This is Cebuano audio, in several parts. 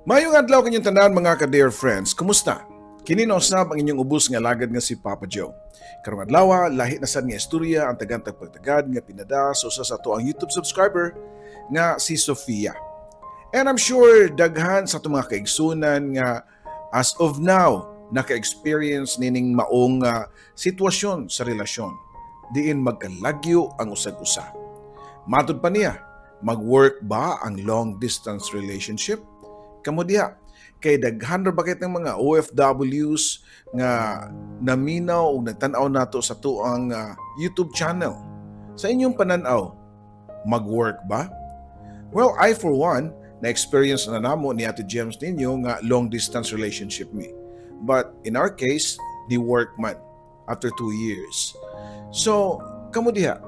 Mayong adlaw kanyong tanan, mga ka-dear friends. Kumusta? Kini na usab ang inyong ubos nga alagad nga si Papa Joe. Karong adlaw, lahi na sad nga istorya ang tagantag pagtagad nga pinada sa usa sa ato ang YouTube subscriber nga si Sofia. And I'm sure daghan sa atong mga kaigsunan nga as of now naka-experience nining maong sitwasyon sa relasyon diin magkalagyo ang usag-usa. Matud pa niya, mag-work ba ang long distance relationship? Kamo diha, kay daghan ra bakit ng mga OFWs nga naminaw ug nagtan-aw nato sa tuang YouTube channel. Sa inyong pananaw, mag-work ba? Well, I for one, na-experience na namo ni Ate James ninyo nga long distance relationship mi. But in our case, di work man after 2 years. So, kamo diha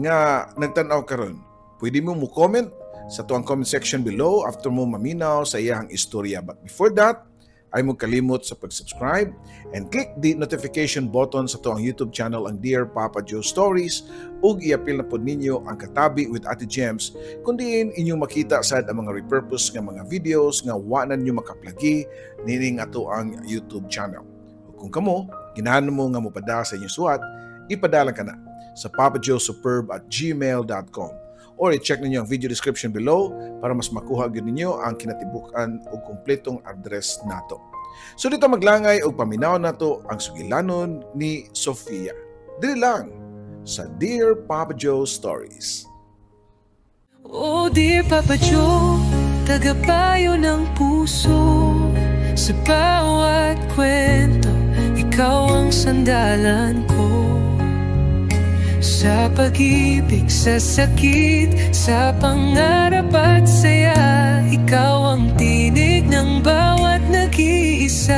nga nagtan-aw karon, pwede mo mo comment sa tuang comment section below after mo maminaw sa iyang istorya. But before that, ay mo kalimot sa pag-subscribe and click the notification button sa tuang YouTube channel, ang Dear Papa Joe Stories, ug iapil na pod ninyo ang katabi with Ate Gems kung diin inyong makita sad ang mga repurpose nga mga videos nga wa na ninyo makaplagi nining ato ang YouTube channel. Ug kung kamo, ginahan mo nga mopada sa inyong suwat, ipadala ka na sa papajoesuperb@gmail.com or i-check ninyo ang video description below para mas makuha gyud ninyo ang kinatibuk-an ug kompletong address nato. So dito maglangay og paminaw nato ang sugilanon ni Sofia. Dili lang sa Dear Papa Joe Stories. Oh dear Papa Joe, tagapayo ng puso. Sa bawat kwento, ikaw ang sandalan ko. Sa pag-ibig, sa sakit, sa pangarap at saya, ikaw ang tinig ng bawat nag-iisa.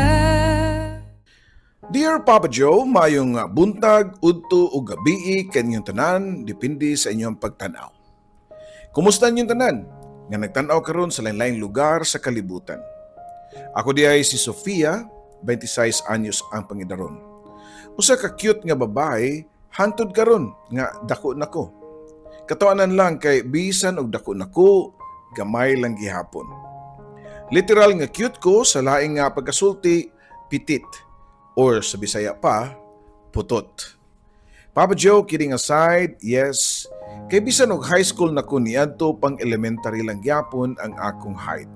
Dear Papa Joe, mayong buntag, udto o gabii kanyong tanan, depende sa inyong pagtanaw. Kumusta inyong tanan? Nga nagtanaw karon sa lain-laing lugar sa kalibutan. Ako di ay si Sofia, 26 anyos ang pangidaron. Usa ka cute nga babae, hantod karon nga dako nako. Katawanan lang kay bisan og dako nako, gamay lang gihapon. Literal nga cute ko sa laing nga pagkasulti, petit or sa Bisaya pa, putot. Papa Joe, kidding aside, yes, kay bisan og high school na ko niadto, pang elementary lang gyapon ang akong height.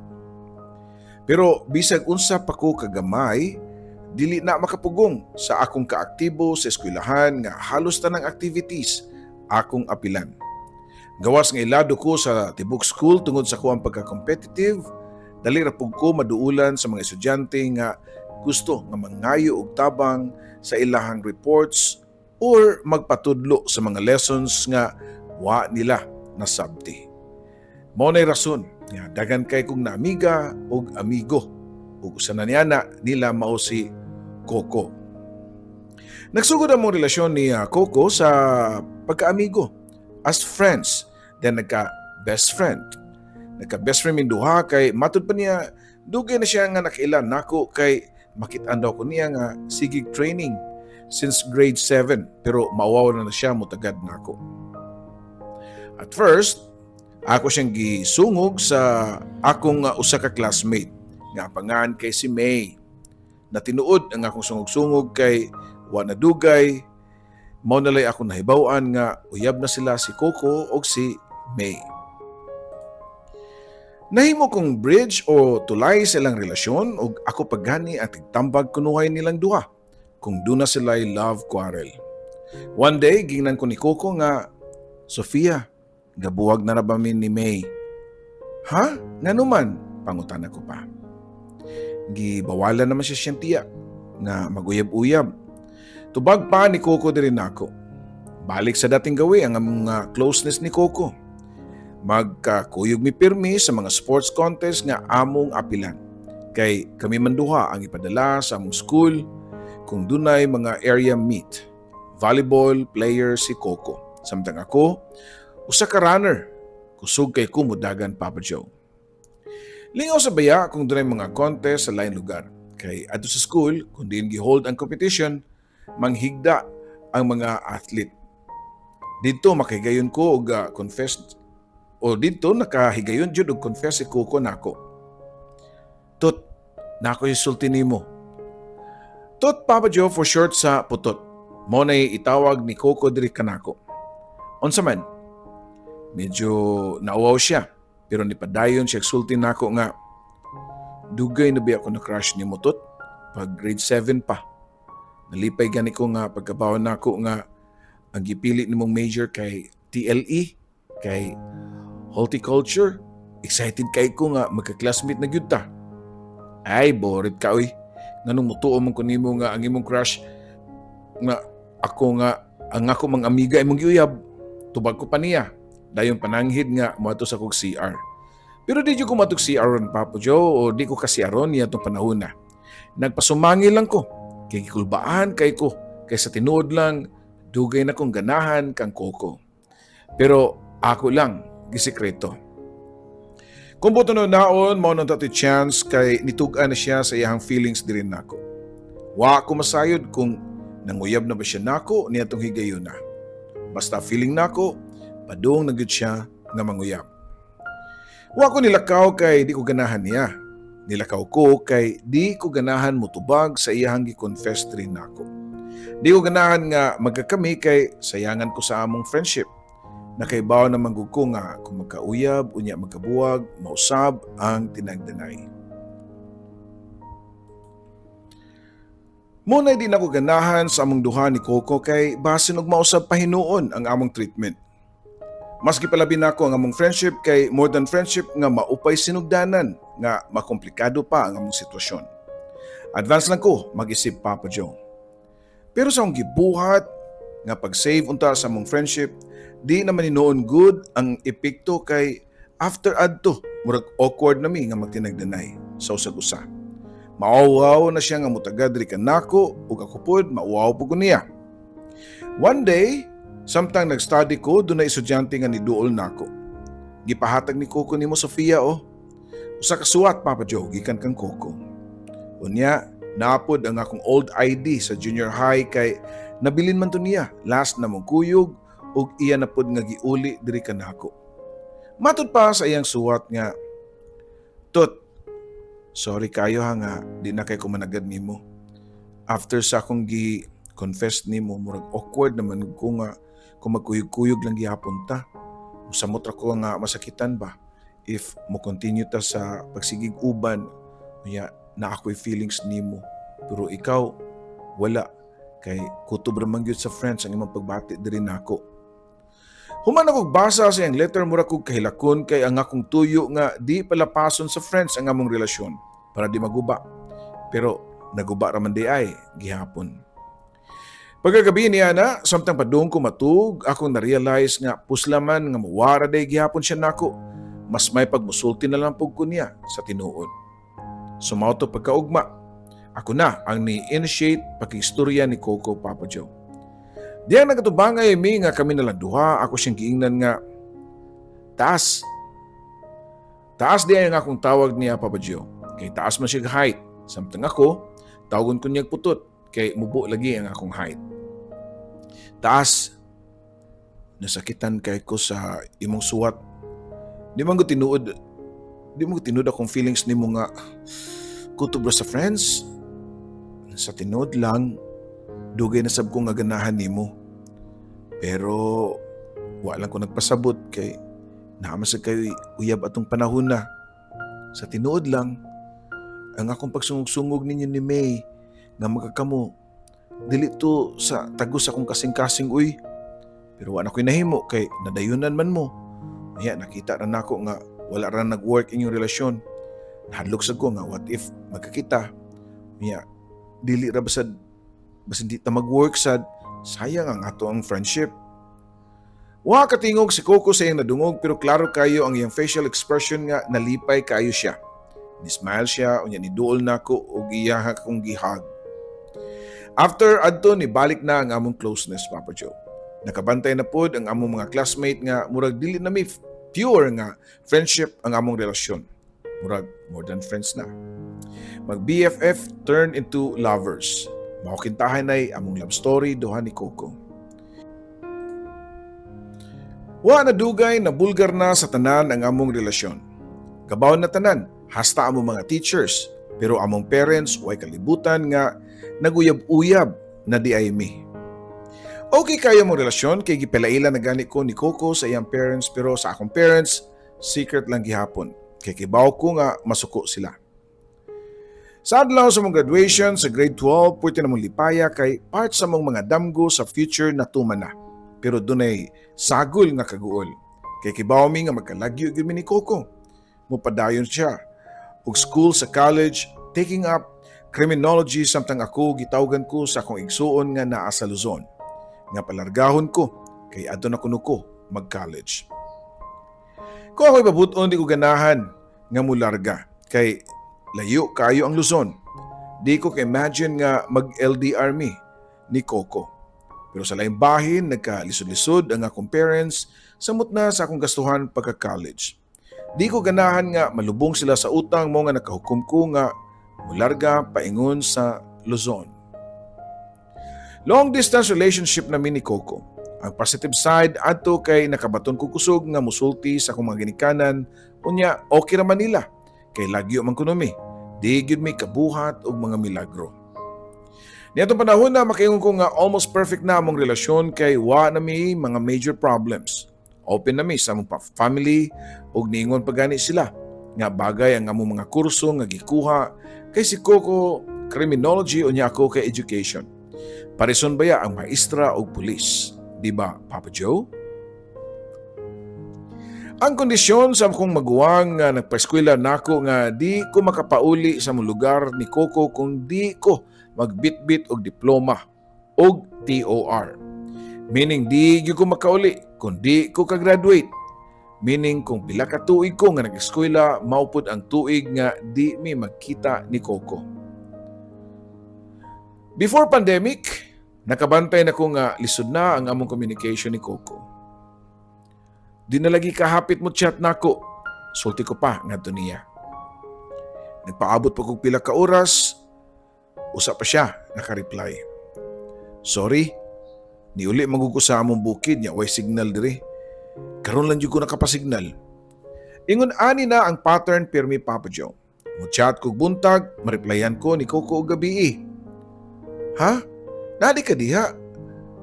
Pero bisag unsa pa ko kagamay, dili na makapugong sa akong kaaktibo sa eskwelahan nga halos tanang activities akong apilan. Gawas nga ilado ko sa tibok school tungod sa kuang pagka-competitive, dali ra pug ko maduulan sa mga estudyante nga gusto nga mangayo og tabang sa ilahang reports or magpatudlo sa mga lessons nga wa nila nasabti. Mao nay rason nga daghan kay kong naamiga og amigo ug usa na niya na nila mao si Coco. Nagsugod ang mong relasyon ni Coco sa pagkaamigo as friends, then nagka best friend. Nagka best friend ming duha kay matud pa niya dugay na siya nga nakailan nako kay makit-an daw ko niya nga sigig training since grade 7, pero mauwaw na na siya mutagad nako. At first, ako siyang gisungog sa akong usa ka classmate nga pangan kay si May. Na tinuod ang akong sungog-sungog kay wa na dugay mao nalay ako nahibaw-an nga uyab na sila si Coco og si May. Nahimo kong bridge o tulay sa ilang relasyon ug ako paggani ang tigtambag kunuhay nilang duha kung duna sila'y love quarrel. One day, gingnan ko ni Coco nga, "Sofia, gabuwag na ra ba mi ni May?" "Ha? Ngano man?" Pangutana ko pa. Gibawalan naman siya siyang tiya nga maguyab-uyab. Tubag pa ni Coco diri nako. Balik sa dating gawi ang mga closeness ni Coco. Magkakuyog mi pirmi sa mga sports contest nga among apilan. Kay kami man duha ang ipadala sa among school kung dunay mga area meet. Volleyball player si Coco. Samtang ako, usa ka runner. Kusog kay ko mudagan, Papa Joe. Lingaw sa baya kung dunay mga contest sa lain lugar. Kay adto sa school, kung diin gihold ang competition, manghigda ang mga athlete. Didto makahigayon ko og confess o didto nakahigayon jud og confess si Coco nako. Naa ko'y isulti nimo." Tot, Papa Joe, for short sa putot. Mao na itawag ni Coco diri kanako. "Unsa man?" Medyo nauwaw siya pero nipadayon siya sulti nako nga, "Dugay na biya ako na crush nimo, Tot, pag grade 7 pa. Nalipay gani ko nga pagkabaw nako nga ang gipili nimong major kay TLE, kay horticulture. Excited kay ko nga magka-classmate na gyud ta." "Ay, bored ka oy. Nganong mutuo man ko nimo nga ang imong crush nga ako, nga ang ako mang amiga imong giuyab?" Tubag ko pa niya. Dayon pananghid nga moadto sa kog CR. Pero di jud ko moadtog CR ron, Papa Joe, o di ko kasi aron niya itong panahon na. Nagpasumangil lang ko. Kay gikulbaan kay ko. Kay sa tinuod lang, dugay na kong ganahan kang Coco. Pero ako lang, gisikreto. Kung buto no naon, mao nang tati chance kay nitug-an na siya sa iyang feelings diri nako. Wa ko masayod kung nanguyab na ba siya nako niadtong higayuna. Basta feeling nako, padung na gyud siya nga manguyab. Wa ko nilakaw kay di ko ganahan niya. Nilakaw ko kay di ko ganahan mutubag sa iyang gi-confess diri nako. Di ko ganahan nga magkakami kay sayangan ko sa among friendship. Nakaibaw naman gud ko nga kung magkauyab unya magkabuwag, mausab ang tinagdanay. Muna di na ko ganahan sa among duha ni Coco kay basin og mausab pa hinuon ang among treatment. Maski palabi nako ang among friendship kay more than friendship nga maupay sinugdanan nga makomplikado pa ang among sitwasyon. Advance lang ko mag-isip, Papa Joe. Pero sa akong gibuhat nga pag-save unta sa among friendship, di naman hinuon good ang epekto kay after adto murag awkward na mi nga magtinagdanay sa usag usa. Mauwaw na siya nga mutagad diri kanako ug ako pod mauwaw pud ko niya. One day, samtang nag-study ko, dunay estudyante nga niduol nako. "Gipahatag ni Coco nimo, Sofia, oh." Usa ka suwat, Papa Joe, gikan kang Coco. Unya, napod ang akong old ID sa junior high kay nabilin man to niya last na mong kuyog ug iya na pod nga giuli diri kanako. Matud pa sa iyang suwat nga, "Tut, sorry kayo ha nga di na kay ko managad nimo. After sa akong gi-confess nimo, murag awkward naman ko nga kung magkuyog-kuyog lang gihapon ta. Musamot ra ko nga masakitan ba if mo continue ta sa pagsigig uban unya na ako'y feelings nimo pero ikaw wala, kay kutob ra man gyud sa friends ang imong pagbati diri nako." Human ako basa sa iyang letter, mura kog kahilakon kay ang akong tuyo nga di palapason sa friends ang among relasyon para di maguba. Pero naguba ra man di ay gihapon. Pagkagabi niya na, samtang padung ko matug, akong na-realize nga puslaman nga muwara day gihapon siya nako. Mas may pagmusulti na lang pug ko niya sa tinuod. So mao to pagkaugma. Ako na ang ni-initiate pakistorya ni Coco, Papa Joe. Diyan nagatubangay mi nga kami nalang duha, ako siyang giingnan nga, "Taas." Taas di ay ang akong tawag niya, Papa Joe. Kay taas man siya height. Samtang ako, tawagon ko niya putot kay mubo lagi ang akong height. "Taas, nasakitan kay ko sa imong suwat. Di man ko tinuod akong feelings nimo nga kutob ra sa friends. Sa tinuod lang, dugay na sab ko nga ganahan nimo. Pero wa lang ko nagpasabot kay naa man sad kayo uyab atong panahon na. Sa tinuod lang, ang akong pagsungog-sungog ninyo ni May nga magkakamo, dili to sa tagos akong kasing-kasing uy. Pero wa na ko'y nahimo kay nadayunan man mo. Kaya nakita ra nako nga wala ra nag-work inyong relasyon. Nahadlok sad ko nga what if magkakita. Kaya dili ra basad basin di ta mag-work sad, sayang ang ato ang friendship." Wa katingog si Coco sa iyang nadungog pero klaro kayo ang iyang facial expression nga nalipay kayo siya. Ni-smile siya unya niduol nako ug iya akong gihug. After adto, ni balik na ang among closeness, Papa Joe. Nakabantay na pod ang among mga classmate nga murag dili na mi pure nga friendship ang among relasyon. Murag more than friends na. Mag BFF turn into lovers. Mao kintahan ay among love story duha ni Coco. Wa na dugay na bulgar na sa tanan ang among relasyon. Kabaw na tanan, hasta among mga teachers. Pero among parents way kalibutan nga naguyab-uyab na diay mi. Okay kayo mong relasyon kay gipalaila na gani ko ni Coco sa iyang parents, pero sa akong parents, secret lang gihapon. Kay kibaw ko nga masuko sila. Sa adlaw sa mong graduation sa grade 12, pwede na mong lipaya kay part sa mong mga damgo sa future na tuman na. Pero dunay sagol nga kaguol. Kay kibaw mi nga magkalagyo gyud mi ni Coco. Mupadayon siya og school sa college, taking up criminology, samtang ako gitawgan ko sa akong igsuon nga naa sa Luzon nga palargahon ko kay adto na kuno ko mag-college. Kung ako ibabuton, di ko ganahan nga mularga kay layo kayo ang Luzon. Di ko ka-imagine nga mag-LDR mi ni Coco. Pero sa laing bahin, nagkalisod-lisod ang akong parents samot na sa akong gastuhan pagka-college. Di ko ganahan nga malubong sila sa utang, mao nga nakahukom ko nga mularga paingon sa Luzon. Long distance relationship na mi ni Coco. Ang positive side adto kay nakabaton ko kusog nga musulti sa akong mga ginikanan, unya okay ra man nila kay lagyo man kuno mi. Di gyud mi kabuhat og mga milagro. Niadtong panahon na makaingon ko nga almost perfect na among relasyon kay wa na mi mga major problems. Open na mi sa among family ug niingon pa gani sila nga bagay ang among mga kurso nga gikuha kay si Coco criminology, unya ako kay education. Parison baya ang maestra og pulis? Di ba, Papa Joe? Ang kondisyon sa akong maguwang nga nagpaeskwela nako nga di ko makapauli sa among lugar ni Coco kung di ko magbitbit og diploma og TOR. Meaning di gyud ko makauli kung di ko ka-graduate. Meaning kung pila ka tuig ko nga nag-eskwela, mao pud ang tuig nga di mi magkita ni Coco. Before pandemic, nakabantay na ko nga lisod na ang among communication ni Coco. "Di na lagi kahapit mo chat nako," sulti ko pa ngadto niya. Nagpaabot pa kog pila ka oras, usa pa siya naka-reply. "Sorry, niuli man gud ko sa among bukid nya way signal diri. Karon lang jud ko nakapasignal." Ingon ani na ang pattern pirmi, Papa Joe. Mo chat kog buntag, mareplyan ko ni Coco og gabi. "Ha? Nadi ka diha?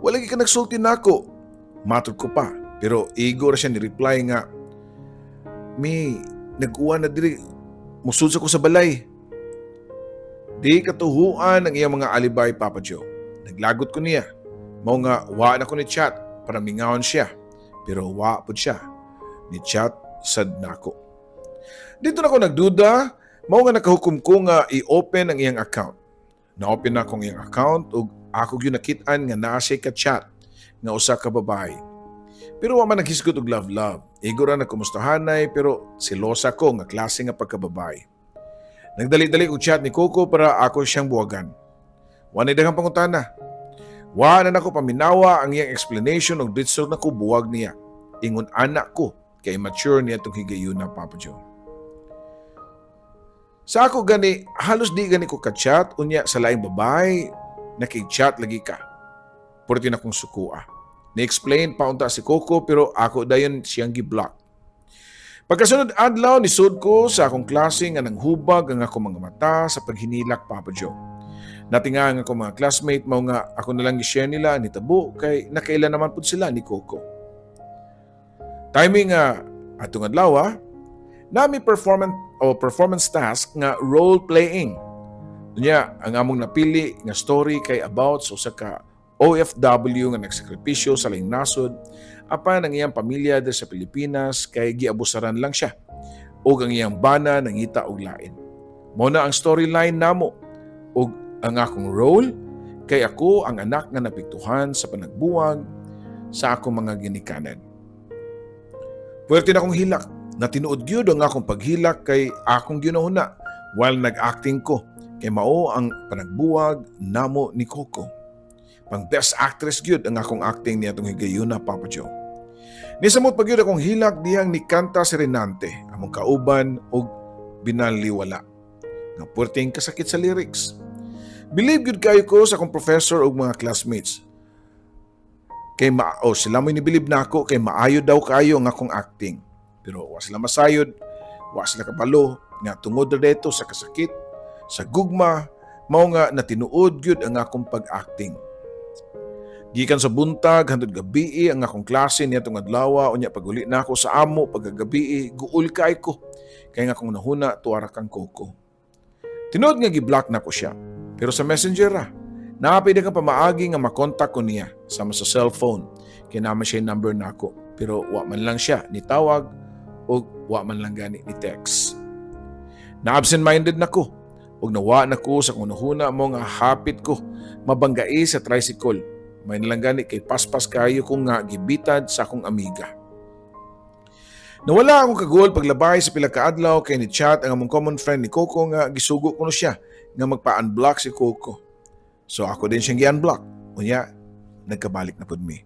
Wala ka nagsulti nako." Matod ko pa, pero igo ra siya ni reply nga, "Mi, nag-uwan na diri. Musud sa ko sa balay." Di katuhuan ang iyang mga alibay, Papa Joe. Naglagot ko niya. Mao nga wa na ko ni chat para mingawon siya. Pero wa pud siya ni chat sad nako. Dito na ko nagduda, mao nga nakahukom ko nga i-open ang iyang account. Na-open na akong iyang account ug ako gyud nakit-an nga naa siya ka-chat nga usa ka babae. Pero wa man naghisgot og love love. Igo ra nagkumustahanay, pero selosa ko nga klase nga pagkababae. Nagdali-dali og chat ni Coco para ako siyang buwagan. Wa na daghang pangutana. Wa na nako paminawa ang iyang explanation ug ditso na ko buwag niya. Ingon anak ko kay mature niya itong higayuna, Papa Joe. Sa ako gani, halos di gani ko ka-chat, unya sa laing babae, nakig-chat lagi ka. Purti na kong sukua. Ni-explain pa unta si Coco, pero ako dayon siyang gi-block. Pagkasunod adlaw, nisud ko sa akong klase nga nanghubag ang akong mga mata sa paghinilak, Papa Joe. Natinga ang akong mga classmate, mao nga ako na lang gi-share nila nitabo kay nakaila naman pud sila ni Coco. Timing nga atong adlaw, nami performance o performance task nga role playing. Unya, ang among napili nga story kay about sa usa ka OFW nga nagsakripisyo sa laing nasod apan ang iyang pamilya diri sa Pilipinas kay giabusaran lang siya ug ang iyang bana nangita og lain. Mao na ang storyline namo ug ang akong role kay ako ang anak nga napiktuhan sa panagbuwag sa akong mga ginikanan. Puwerte na akong hilak. Natinuod gyud ang akong paghilak kay akong ginahuna while nag-acting ko kay mao ang panagbuwag namo ni Coco. Pang best actress gyud ang akong acting niya atong higayuna, Papa Joe. Nisamot pa gyud akong hilak dihang nikanta si Renante, among kauban, og "Binaliwala" nga puwerteng kasakit sa lyrics. Believe gyud kayo ko sa akong professor ug mga classmates. Kay ma o sila mo ni-believe na ako kay maayo daw kayo ang akong acting. Pero wa sila masayod, wa sila kabalo nga tungod ra dito sa kasakit Sa gugma, mao nga natinuod gyud ang akong pag-acting. Gikan sa buntag hantod gabii ang akong klase niadtong adlaw, unya paguli nako sa amo pagkagabii, guol kay ko. Kay nga akong nahuna tuara kang Coco. Tinuod nga gi-block nako siya. Pero sa Messenger ra. Naa pay ka pamaagi nga makontak ko niya sama sa cellphone. Kay naa man siya number nako. Pero wa man lang siya ni tawag o wa man lang gani ni text. Na absent-minded nako. Ug nawa na ko sa akong nahuna mo nga hapit ko mabanggai sa tricycle. May nalang gani kay paspas kayo ko nga gibitad sa akong amiga. Nawala akong kaguol paglabay sa pila ka adlaw kay ni chat ang among common friend ni Coco nga gisugo ko no siya nga magpa-unblock si Coco. So ako din siyang gi-unblock. Unya, nagkabalik na pud mi.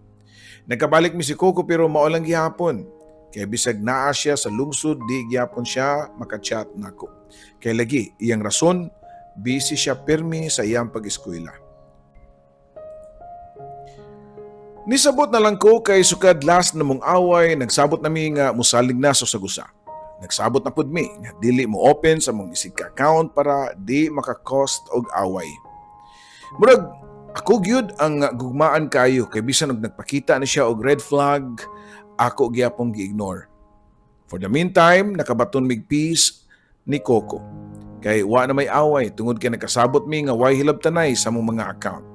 Nagkabalik mi si Coco pero mao lang gihapon. Kay bisag naa siya sa lungsod, di gihapon siya makachat nako. Kay lagi, iyang rason, busy siya pirmi sa iyang pag-eskwela. Nisabot na lang ko kay sukad last na mong away, nagsabot nami nga musalig na sa sagusa. Nagsabot na pud mi nga dili mo open sa mong isig ka account para di maka-cost og away. Murag ako gyud ang gugmaan kayo kay bisan og nagpakita ni siya og red flag, ako gyapong gi-ignore. For the meantime, nakabaton mig peace ni Coco. Kay wa na may away tungod kay nagkasabot mi nga way hilabtanay sa mong mga account.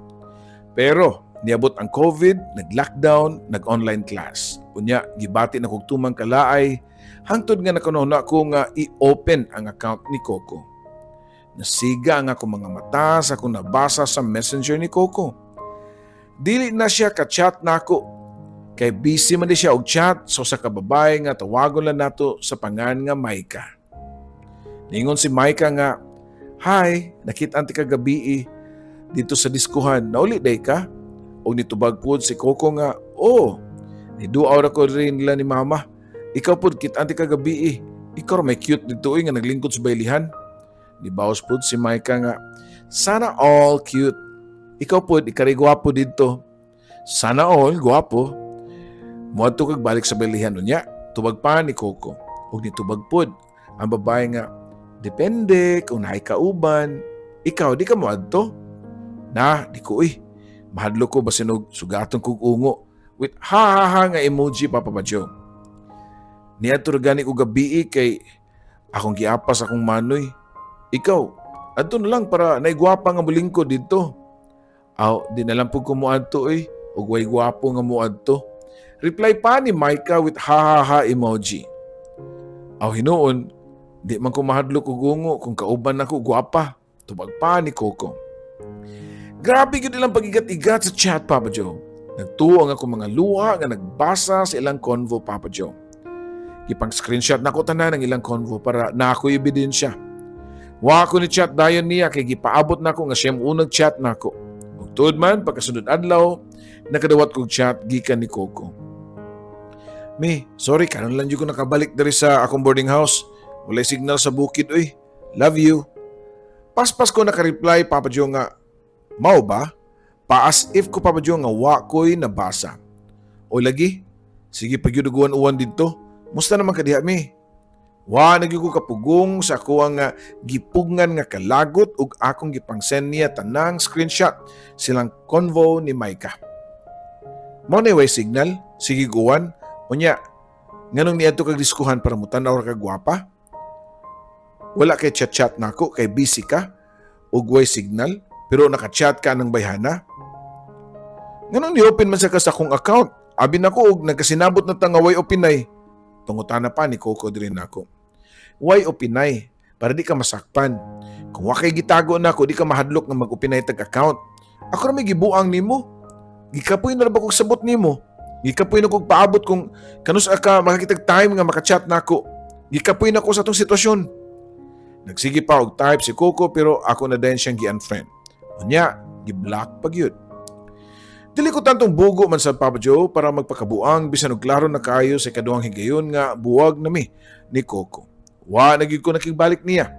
Pero niabot ang COVID, nag-lockdown, nag-online class. Unya, gibati na kog tumang kalaay, hangtod nga nakanona ko nga i-open ang account ni Coco. Nasiga ang akong mga mata sa akong nabasa sa Messenger ni Coco. Dili na siya ka-chat nako. Kay busy man di siya og chat so sa kababay nga tawagon lang nato sa pangan nga Maika. Ningon si Maika nga, "Hi, nakita ti kagabii dito sa diskuhan, nauli day ka?" O nitubag pod si Coco nga, "Oh, niduaw ra ko rin nila ni Mama. Ikaw pod, kita ti kagabii. Ikaw ra may cute dito nga naglingkod sa baylihan." Nibawas pod si Maika nga, "Sana all cute. Ikaw pod, ikaw gwapo dito." "Sana all gwapo. Muadto kag balik sa baylihan unya?" Tubag pa ni Coco. Ug nitubag pod ang babae nga, "Depende kung naay kauban. Ikaw, di ka moadto?" "Na, di ko uy. Mahadlok ko basin og sugaton kog ungo." With ha ha ha nga emoji, Papa Bajo. "Niadto ra gani ko gabii kay akong giapas akong manoy. Ikaw, adto na lang para naigwapa nga mulingkod dito." "Aw, di na lang pud ko moadto oy, ug way gwapo nga moadto." Reply pa ni Micah with ha ha ha emoji. "Aw hinuon, di man ko mahadlok og ungo kung kauban nako gwapa." Tubag pa ni Coco. Grabe gyud ilang pagigat-igat sa chat, Papa Joe. Nagtuo ang akong mga luha nga nagbasa sa ilang convo, Papa Joe. Gipang screenshot nako tanan ang ilang convo para na ako ebidensya. Wa ko ni chat dayon niya kay gipaabot nako nga siya unang chat nako. Ug tuod man, pagkasunod adlaw nakadawat kog chat gikan ni Coco. "Mi, sorry, karon lang jud ko nakabalik diri sa akong boarding house. Walay signal sa bukid oy. Love you." Paspas ko naka-reply, Papa Joe, nga, "Mao ba?" Pa as if ko, Papa Joe, nga wa ko'y nabasa. "O lagi, sige pag uwan dito. Musta naman ka diha, mi?" Wa na gyud ko kapugong sa ako ang gipugngan nga kalagot ug akong gipang-send niya tanang screenshot silang convo ni Micah. "Mao na way signal, sige guwan, unya, nganong niadto kag diskuhan para mutan-aw ra kag gwapa? Wala kay chat-chat nako kay busy ka ug way signal, pero naka-chat ka ng bayhana. Nganong ni-open man sa ka sa akong account? Abi nako og nagkasinabot na ta nga way opinay?" Pangutana pa ni Coco diri nako. "Way opinay para di ka masakpan. Kung wa kay gitago nako, di ka mahadlok nga mag-opinay tag account. Ako ra may gibuang nimo. Gikapoy na ra ba kog sabot nimo? Gikapoy na kog paabot kung kanus ka makakitag time nga makachat nako. Gikapoy na ko sa atong sitwasyon." Nagsige pa og type si Coco pero ako na din siyang gi-unfriend. Unya, gi-block pa gyud. Dili ko tantong bugo man sa, Papa Joe, para magpakabuang bisan og klaro na kaayo sa ikaduhang higayon nga buwag nami ni Coco. Wa na gyud ko nakigbalik niya.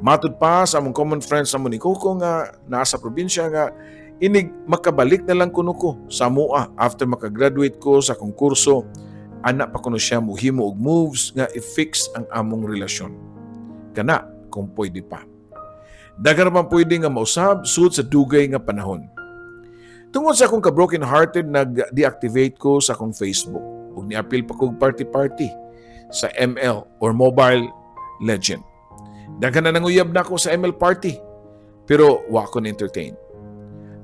Matud pa sa among common friends sa ni Coco nga naa sa probinsya nga inig makabalik na lang kuno ko sa mua after makagraduate ko sa akong kurso, ana pa kuno siya muhimo og moves nga i-fix ang among relasyon. Kana kung pwede pa. Daghan man pwede nga mausab sud sa dugay nga panahon. Tungod sa akong ka-broken hearted, nag-deactivate ko sa akong Facebook ug niapil pa kog party-party sa ML or Mobile Legend. Daghan na nanguyab nako sa ML party pero wa ko na-entertain.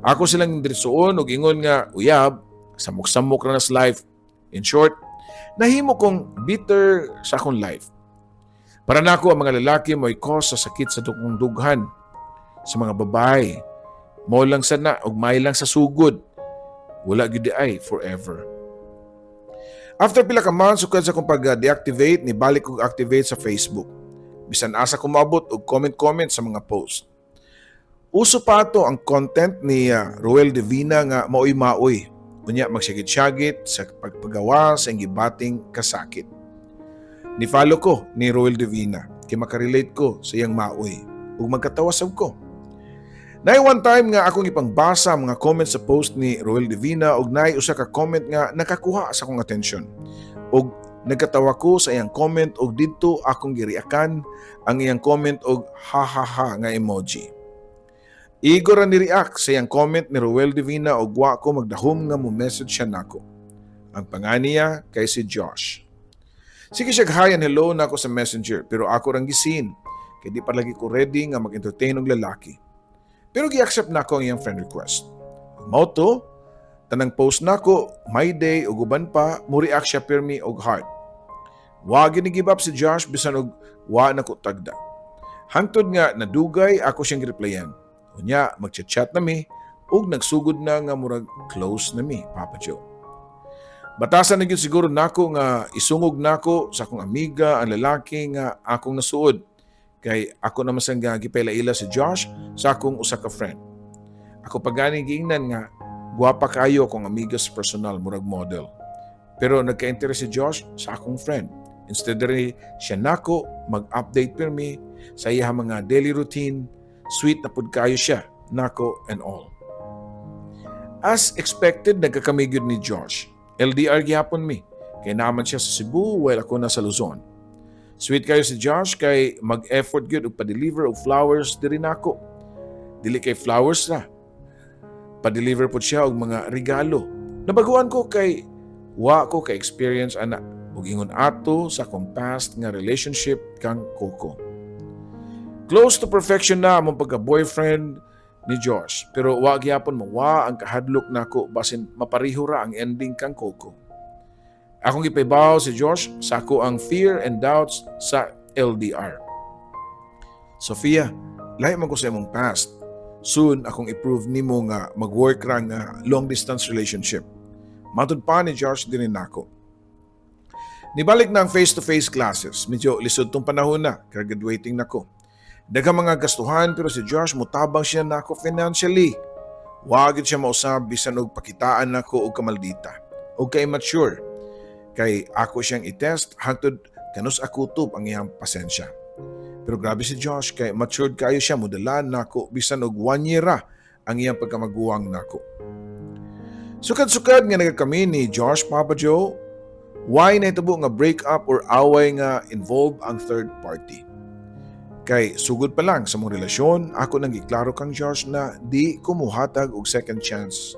Ako silang diretsoon og ingon nga uyab, samok-samok ra na sa life. In short, nahimo kong bitter sa akong life. Para nako, ang mga lalaki mo'y cause sa sakit sa akong dughan. Sa mga babae, mao lang sana og may lang sa sugod. Wala gyud ay forever. After pila ka months sukad sa akong pag-deactivate, nibalik kog activate sa Facebook. Bisan asa ko maabot og comment-comment sa mga post. Uso pa ato ang content ni Roel Divina nga maoy-maoy. Unya magsyagit-syagit sa pagpagawa sa gibating kasakit. Ni-follow ko ni Roel Divina kay makarelate ko sa iyang maoy ug magkatawa sab ko. Naay one time nga akong ipangbasa ang mga comments sa post ni Roel Divina ug naay usa ka comment nga nakakuha sa akong atensyon. Ug nagkatawa ko sa iyang comment ug didto akong gireactan ang iyang comment og "ha ha ha" nga emoji. Igo ra ni react sa iyang comment ni Roel Divina ug wa ko magdahom nga mo message siya nako. Ang pangalan niya kay si Josh. Sige siya hi and hello nako sa Messenger pero ako rang gi-seen kay di pa lagi ko ready nga mag-entertain og lalaki. Pero gi-accept nako ang iyang friend request. Mao to, tanang post nako, my day ug uban pa, mo react siya pirmi og heart. Wa gyud ni give up si Josh bisan og wa na ko tagda. Hangtod nga nadugay ako siyang gi-replyan. Unya magchat-chat na mi ug nagsugod na nga murag close na mi, Papa Joe. Batasan na gyud siguro nako nga isungog nako sa akong amiga ang lalaki nga akong nasuod kay ako naman sang gipaila-ila si Josh sa akong usa ka friend. Ako pa gani giingnan nga gwapa kayo akong amiga sa personal, murag model. Pero nagka-interest si Josh sa akong friend. Instead rin siya nako mag-update pirmi sa iya mga daily routine, sweet na pud kayo siya nako and all. As expected, nagkakami gyud ni Josh. LDR gyapon mi. Kay naa man siya sa Cebu while ako nasa Luzon. Sweet kayo si Josh kay mag-effort gyud og pa-deliver og flowers diri nako. Dili kay flowers ra. Pa-deliver pod siya og mga regalo. Nabaguan ko kay wa ko ka experience ana ug ingon ato sa akong past nga relationship kang Coco. Close to perfection na among pagka-boyfriend ni Josh pero wa gyapon mawa ang kahadlok nako basin mapariho ra ang ending kang Coco. Akong gipahibaw si Josh sa ako ang fear and doubts sa LDR. "Sophia, lahi man ko sa imong past. Soon akong i-prove nimo nga mag-work ra nga long distance relationship." Matud pa ni Josh dinhi nako. Nibalik na ang face-to-face classes. Medyo lisod tong panahon na, kay graduating na ko. Daghang mga gastuhan pero si Josh mutabang siya nako financially. Wa gyud siya mausab bisan og pakitaan nako og kamaldita og ka-immature. Kay ako siyang i-test hangtod kanus-a kutob ang iyang pasensya. Pero grabe si Josh kay matured kayo siya, modala nako bisan og one year ra ang iyang pagkamaguwang nako. Sukad-sukad nga nagkami ni Josh, Papa Joe, way nahitabo nga break up or away nga involve ang third party? Kay sugod pa lang sa mong relasyon, ako nang giklaro kang Josh na di ko muhatag og second chance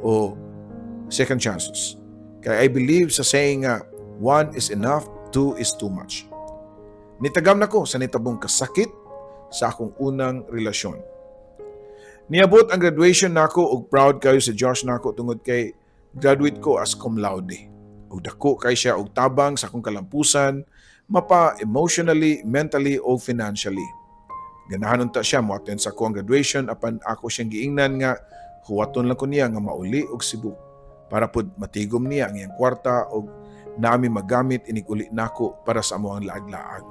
o second chances. Kay I believe sa saying nga one is enough, two is too much. Nitagam na ko sa nitabong kasakit sa akong unang relasyon. Niabot ang graduation nako ug proud kayo si Josh nako tungod kay graduate ko as cum laude. Ug dako kay siya og tabang sa akong kalampusan, mapa emotionally, mentally o financially. Ganahan unta siya mo attend sa akong graduation apan ako siyang giingnan nga huwaton lang ko niya nga mauli og Cebu para pud matigom niya ang iyang kwarta og nami magamit inig uli nako para sa among laag-laag.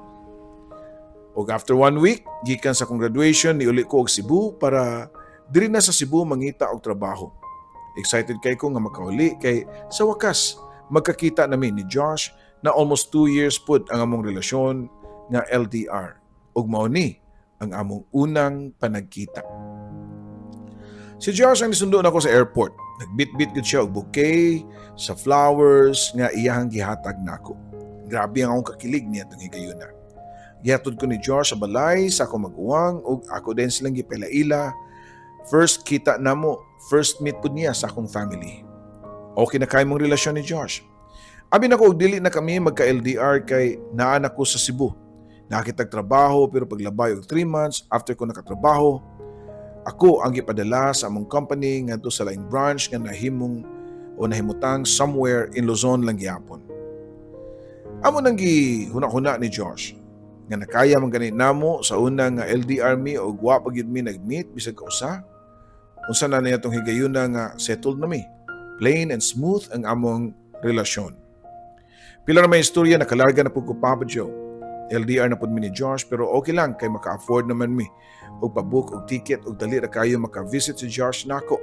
Og after one week, gikan sa akong graduation, niuli ko og Cebu para diri na sa Cebu mangita og trabaho. Excited kay ko nga makauli kay sa wakas magkakita nami ni Josh na almost 2 years pud ang among relasyon nga LDR. Ug mao ni ang among unang panagkita. Si Josh ang nisundo nako sa airport. Nagbitbit gud siya og bouquet sa flowers nga iyahang gihatag nako. Grabe ang akong kakilig niya itong higayuna. Gihatod ko ni Josh sa balay sa akong maguwang ug ako din silang gipaila. First kita namo, first meet pud niya sa akong family. Okay na kay mong relasyon ni Josh. Abi nako og dili na kami magka-LDR kay naa na ko sa Cebu. Naa kitag trabaho, pero paglabay og 3 months after ko nakatrabaho, ako ang gipadala sa among company ngadto sa laing branch nga nahimong o nahimutang somewhere in Luzon lang gihapon. Amo nang gihuna-huna ni Josh nga nakaya man gani namo sa una nga LDR mi og wa pa gyud mi nag-meet bisag kausa. Unsa na niya tong higayuna nga settled na mi. Plain and smooth ang among relasyon. Pila na may istorya, nakalarga na pud ko, Papa Joe. LDR na pud mi ni Josh, pero okay lang kay maka-afford naman mi og pabook og ticket og dali ra kayo maka-visit si Josh nako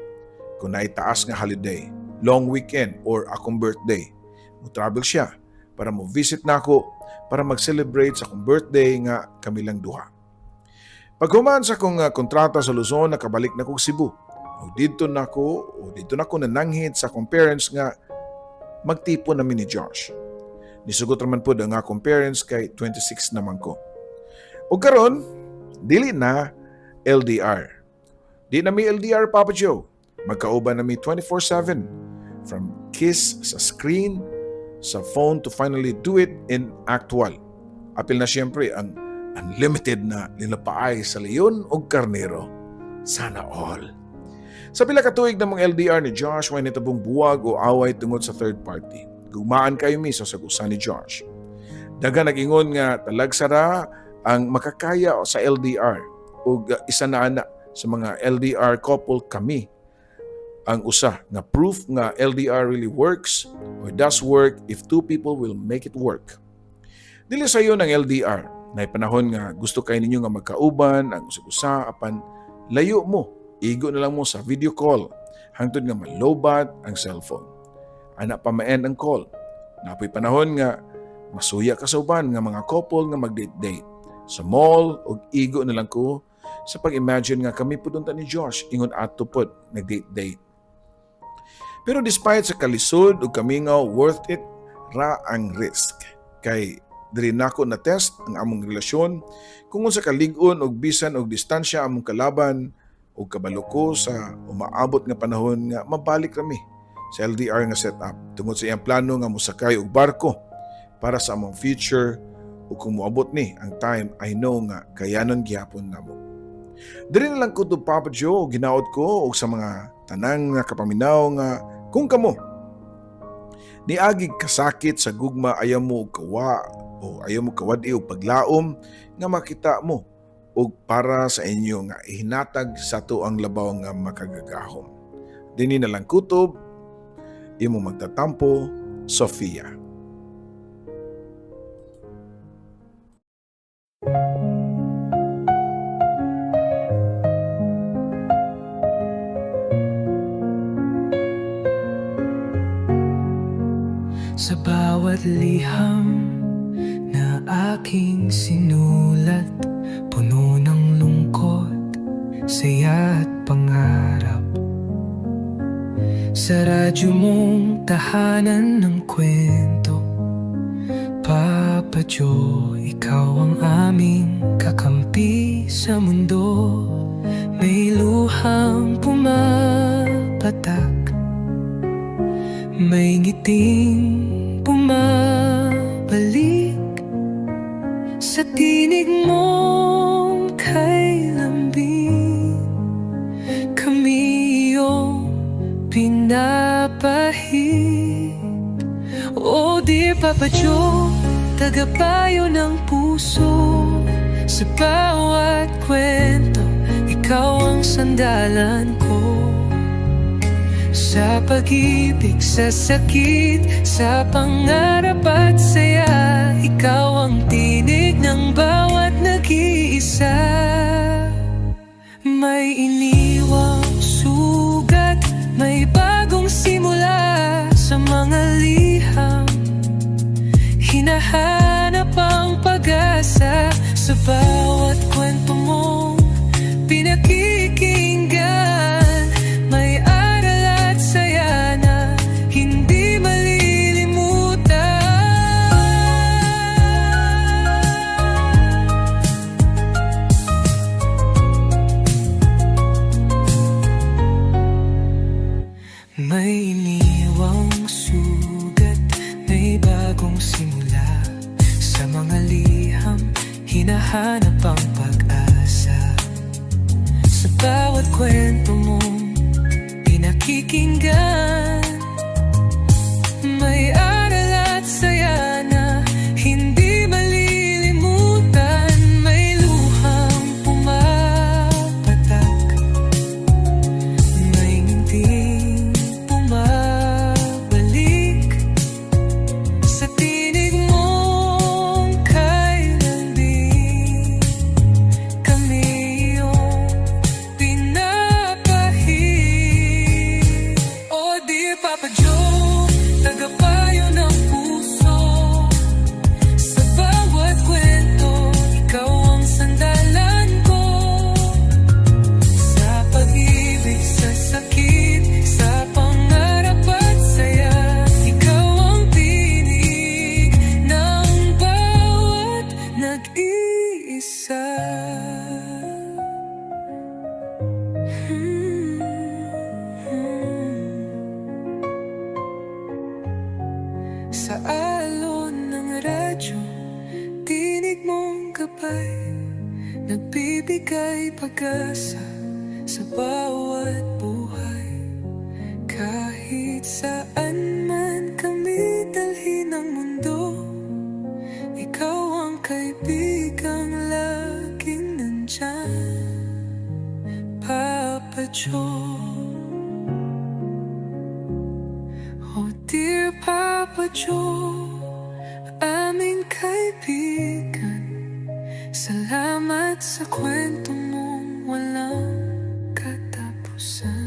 kung naitaas nga holiday, long weekend or akong birthday. Mo travel siya para mo visit nako para mag-celebrate sa akong birthday nga kami lang duha. Paghuman sa akong kontrata sa Luzon, nakabalik na kog Cebu. O didto na ko nananghid sa akong parents nga magtipon nami ni Josh. Nisugot raman pod ang akong parents kay 26 naman ko. O karon, dili na LDR. Di na mi LDR, Papa Joe. Magkauban na mi 24/7, from kiss sa screen sa phone to finally do it in actual. Apil na siyempre ang unlimited na nilapaay sa leon o karnero. Sana all. Sa pila ka tuig na mong LDR ni Josh, way nitabong buwag o away tungod sa third party. Gugmaan kayo mi sa sag-usa ni Josh. Daghan nag-ingon nga talagsara ang makakaya sa LDR ug isa na ana sa mga LDR couple kami ang usa nga proof nga LDR really works or does work if two people will make it work. Dili sayo ng LDR. Nay panahon nga gusto kay ninyo nga magkauban ang usag-usa apan layo mo. Igo na lang mo sa video call hangtod nga malobat ang cellphone. Ana pa ma-end ang call. Napoy panahon nga masuya ka sa uban nga mga couple nga mag-date-date sa mall ug igo na lang ko sa pag-imagine nga kami pud unta ni Josh ingon ato pod nag-date-date. Pero despite sa kalisod ug kamingaw, worth it ra ang risk. Kay diri nako na test ang among relasyon kung unsa kalig-on og bisan og distansya among kalaban, ug kabalo ko sa umaabot nga panahon nga mabalik rami sa LDR nga setup tungod sa iyang plano nga mosakay og barko para sa among future, ug kung moabot ni ang time, I know nga kayanon gihapon namo. Diri na lang ko to, Papa Joe, ginaot ko og sa mga tanang nga kapaminaw nga kung kamo niagig kasakit sa gugma, ayaw mo og kawa o ayaw mo kawad-i og paglaom nga makita mo og para sa inyo nga ihinatag sa ato ang labaw nga makagagahom. Dini na lang kutob, imo magtatampo, Sofia. Sa bawat liham na aking sinulat, puno ng lungkot, saya at pangarap. Sa radyo mong tahanan ng kwento, Papa Joe, ikaw ang aming kakampi sa mundo. May luhang pumapatak, may ngiting bumabalik sa tinig mong kay lambing. Kami iyong pinapahid. Oh dear Papa Joe, tagapayo ng puso. Sa bawat kwento, ikaw ang sandalan ko. Sa pag-ibig, sa sakit, sa pangarap at saya, ikaw ang tinig ng bawat nag-iisa. May iniwang sugat, may bagong simula. Sa mga liham, hinahanap ang pag-asa. Sa bawat kwento mong pinakikinggan, may aral at saya na hindi malilimutan. Pinakikinggan. May aral at saya na hindi malilimutan. May luhang pumapatak, may ngiting bumabalik. Sa tinig mong kay lambing, kami iyong pinapahid. Oh dear Papa Joe, tagapayo ng puso. Sa bawat kwento, ikaw ang sandalan ko. Sa pag-ibig, sa sakit, sa pangarap at saya, ikaw ang tinig ng bawat nag-iisa. Sa alon ng radyo, tinig mong gabay, nagbibigay pag-asa sa bawat buhay. Kahit saan man kami dalhin ng mundo, ikaw ang kaibigang laging nandyan, Papa Joe. Oh dear Papa Joe, aming kaibigan, salamat sa kwento mong walang katapusan.